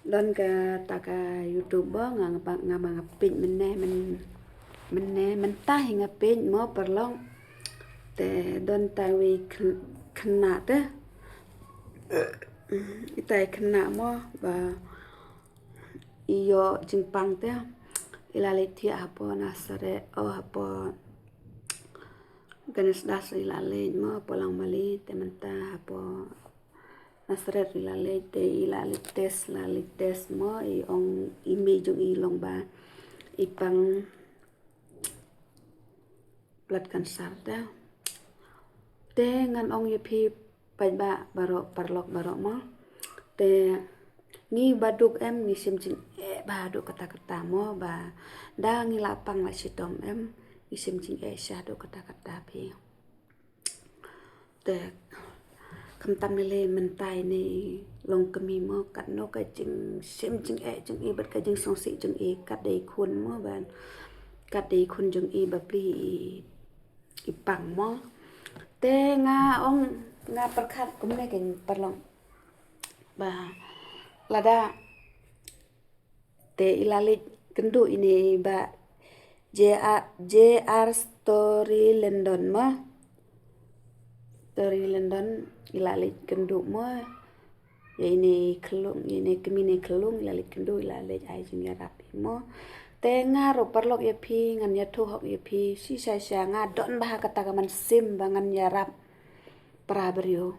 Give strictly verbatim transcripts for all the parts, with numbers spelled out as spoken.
Don kata ka YouTube ba nga nga nga ma nga peit mynne myn mynne mynta hi nga peit mo parlok. Te don tai wei khynnah te. Itai khynnah mo ba i ïoh jingpang te. I la leit thiah hapoh Nasareth, oh hapoh Ganesdas i la leit mo hapoh Langmali te mynta hapoh Nasareth i la leit te i la leit test, la leit test mo i ong i mei jong i long ba i pang blood cancer te. Te ngan ong ïa phi paidbah baroh parlok baroh mo. Te ngi baduk em ngi shim jingeh ba duk kata kata mo ba da ngi la pang la shitom em ngi shim jingeh sha duk kata kata phi. Te khamtam lei lei mynta ine i long kmie mo katno ka jingshim jingeh jong i bad ka jingsngewsih jong i kat dei khun mo ban kat dei khun jong i ba pli i i pang mo. Te nga ong nga pyrkhat kumne kein parlok ba lada te i la leit kynduh ine i ba J R, J R Story London mo. Story London i la leit kynduh mo. Ïa ine i khyllung, ine kmie ne khyllung i la leit kynduh i la leit ai jingïarap i mo. Te nga ruh parlok ïa phi ngan ïathuh hok ïa phi shisha shisha nga don bha kata ka mynsiem ba ngan ïarap para briew.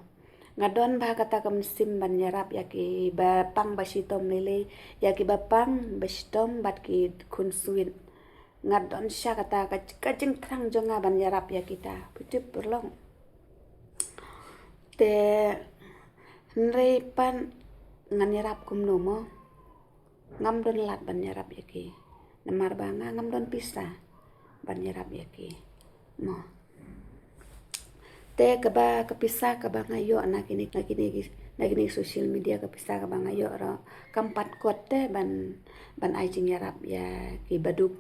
Nga don bha kata ka mynsiem ban ïarap ïa ki ba pang ba shitom lei lei, ïa ki ba pang ba shitom bad ki khun sweet. Nga don sha kata ka, ka jingthrang jong nga ban ïarap ïa kita. Phi tip parlok. Te hynrei pat ngan ïarap kumno mo. Ngam don lad ban ïarap ïa ki. Namar ba nga ngam don pisa ban ïarap ïa ki. Mo. Te kaba ka pisa kaba nga ïoh na kine na kine na kine social media ka pisa kaba nga ïoh ruh kam pat kot te ban ban ai jingïarap ïa ki baduk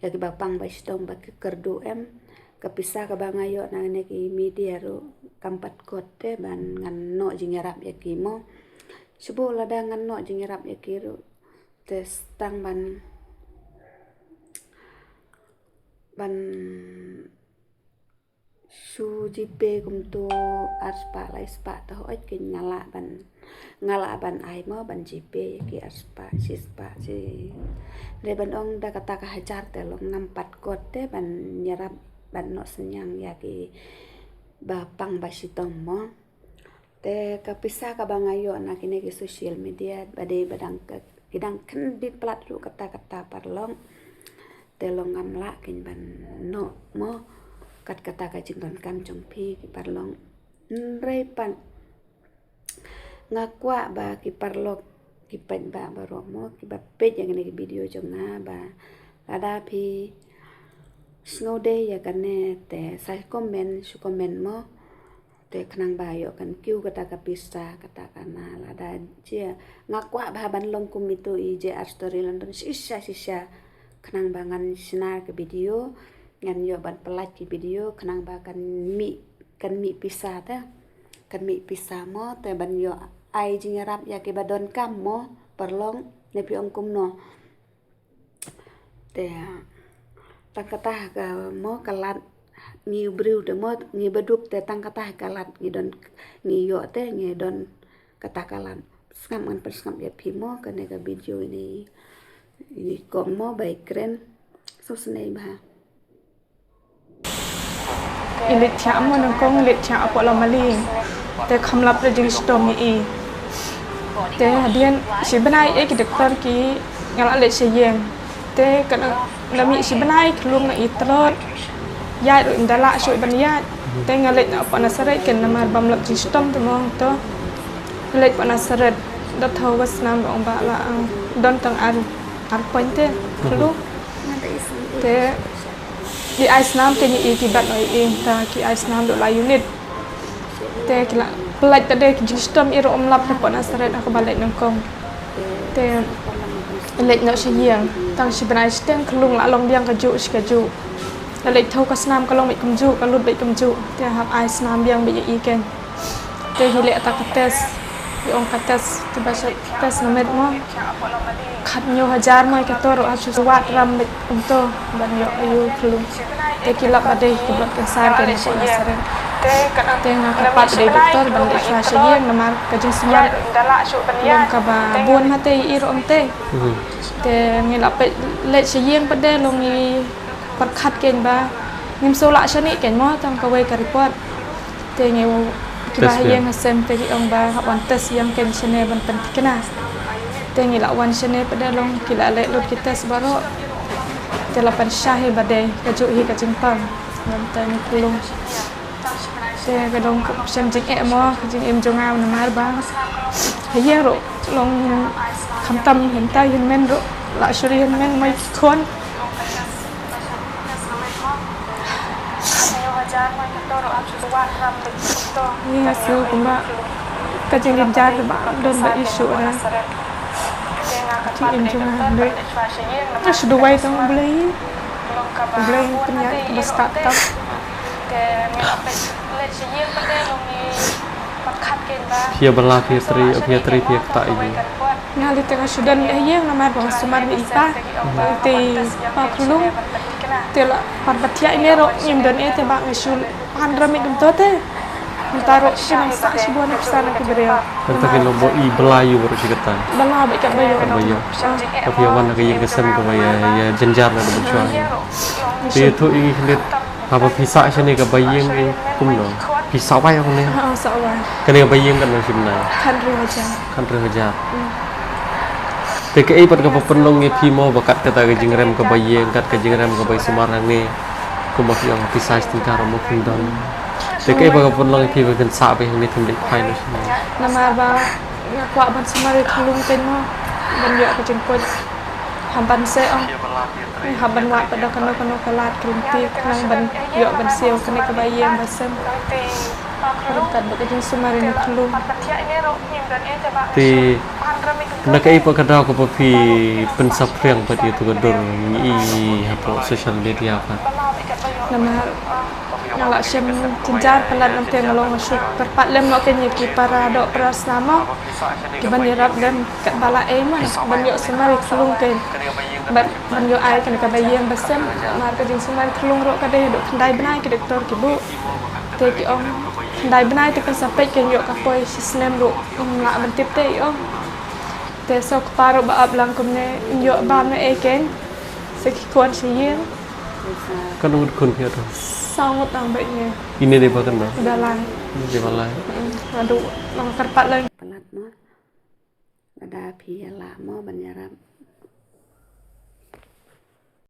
ïa ki ba pang ba shitom ba ki kyrduh em. Ka pisa kaba nga ïoh na kine ki media ruh kam pat kot te ban ngan noh jingïarap ïa ki mo. Shu lada ngan noh jingïarap ïa ki ruh te tang ban ban shu GPay kumto ar spah lai spah te hooid kein nga lah ban nga lah ban ai mo ban GPay ïa ki ar spah shi spah shi. Dei ban ong da kata ka hajar te long ngam pat kot te ban ïarap ban noh synñiang ïa ki ba pang ba shitom mo. Te ka pisa kaba nga ïoh na kine ki social media ba dei ba dang ka ki dang kyndit palat ruh kata kata parlok. Te long ngam lah kein ban noh mo kat kata ka jingdonkam jong phi ki parlok. Hynrei pat nga kwah ba ki parlok ki paidbah baroh mo kiba peit ïa kine ki video jong nga ba lada phi sngewdei ïa kane te sa comment shu comment mo. Te khnang ba ïoh kan kiew kata ka pisa kata ka na lada jia nga kwah ba ban long kum itu i J R Story London shisha shisha khnang ba ngan shna ka video ngan ïoh ban pynlait ki video khnang ba kan mih kan mih pisa te kan mih pisa mo te ban ïoh ai jingïarap ïa ki ba donkam mo parlok ne phi ong kumno. Te tang kata ka mo ka lad ngi briew te mo ngi baduk te tang kata ka lad ngi don ngi ïoh te ngi don kata ka lad. Sngap ngan pynsngap ïa phi mo kane ka video ini ini kong mo bai kren. So snei bha. I leit thiah mo nyngkong i leit thiah hapoh Langmali. Te kham lap da jingshitom ïa i. Te hadien shi bnai ïa ki doktor ki nga la leit sha ïing. Te ka na mih shi bnai khlung nga i tlot. Ïaid ruh ym da lah shuh ban ïaid. Te nga leit na hapoh Nasareth ken namar bym lap jingshitom te mo to. Nga leit hapoh Nasareth da thew ka snam ba ong ba la don tang ar ar point te khlung. Te ki ai snam te ngi i ki bat noi i ta ki ai snam dok lai unit. Te ki la pynlait ta de ki jingshitom i ruh ym lap na pon Nasareth ha kaba leit nyngkong. Te leit noh sha ïing tang shi bnai shiteng khlung la long biang kajuh shi kajuh. La leit thew ka snam ka long beit kumjuh ka lut beit kumjuh te hap ai snam biang beit ïa i keiñ. Te ngi leh ta ka test. Ong ka test, te ba shu test na met mo. Khat hynñiew hajar mo, kato ruh ha shu wad ram met kumto ban ïoh ïa u khyllung. Te ki lap ba dei ka blood cancer ka dei sha Nasarem. Te nga kyrpad ba dei doktor ban leit shuwa sha ïing namar ka jingsumar long kaba bun ma te i ruh ong te. Te ngi la peit leit sha ïing pat de long ngi pyrkhat kein ba ngim shu lah shane kein mo tang kawei ka report. Te ngi u kiba ha ïing ha sem te ki ong ba hap wan test ïing kein shane ban pynthikna. Te ngi la wan shane pat de long ki la leh lut ki test baroh. Te la pynshai hi ba dei kajuh hi ka jingpang. Ngam te ngi khyllung. Te ka dang shem jingeh mo ka jingim jong nga namar ba ha ïing ruh long khamtam hynta hynmen ruh la shu ri hynmen mo ki khun. Ïa, so kumba ka jingjynjar ba don ba issue ra. Ka jingim jong nga hynrei nga shu duwai tang U Blei. U Blei pynïaid kaba stad tam. Phi ïa bylla, phi ïa trei, phi ïa trei, phi ïa ktah ïa. Nga lei te nga shu don ha ïing namar ba nga sumar ïa i pa. Te pa khyllung te la pat ba thiah ïa ne ruh ngim don eh te ba nga shu pan ram ïa kumto te. Mynta ruh ki nang sah shibun na pisa na ki briew. Mynta ki long ba i bylla ïa u ruh shi katta. Bylla ba kat ba ïoh. Kat ba ïoh. Ka phi ïa wan na ka ïing ka sem kaba ïa, ïa jynjar na ka bynta. Te ïathuh ïa ngi khyndiat. Haba phi sah shane kaba ïeng kumno? Phi sah wai hangne? Ha, sah wai. Kane kaba ïeng katno shi bnai? Khathynriew hajar. Khathynriew hajar. Mm. Te kaei pat kaba pynlong ïa phi mo ba kat kata ka jingrem kaba ïeng, kat ka jingrem kaba sumar hangne? Kumba phi ong phi sah shi tyngka ruh mo phim don. Te kaei ba ka pynlong ïa phi ba phin sah beit hangne phim leit khwai noh shane? Namar ba nga kwah ban sumar ïa ka khyllung kein mo ban ïoh ka jingkhuid. Hap ban seh ong. Hap ban wad pat da kano kano ka lad ka lynti khnang ban ïoh ban siew kane kaba ïeng ba sem. Ryngkat bad ka jingsumar ïa ka khyllung. Te na kaei pat ka daw kaba phi pynsaphriang pat ïa tu ka dur ngi i hapoh social media pat? Namar nga la shem jynjar palat, nangta nga long nga shu kyrpad lem noh kein ïa ki para doh para snam mo. Ki ban ïarap lem katba lah ei mo ban ïoh sumar ïa ka khyllung kein. Ban, ban ïoh ai kane kaba ïeng ba sem. Namar ka jingsumar ïa ka khyllung ruh ka dei haduh khyndai bnai, ki doktor ki buh. Te ki ong khyndai bnai te pynsaphriang kein, ïoh ka poi shi snem ruh ngim lah ban tip te i ong. Te sngewkpa ruh ba ap lang kumne, ym ïoh bam ne ei kein. Sa ki khun sha ïing. Katno ngut khun phi ïoh to? Saw ngut nang bad ine. Ine dei ba katno? Ba lai. Ine dei ba lai. Mm, haduh nang kyrpad lang. Palat mo. Lada phi ïa lah mo ban ïarap.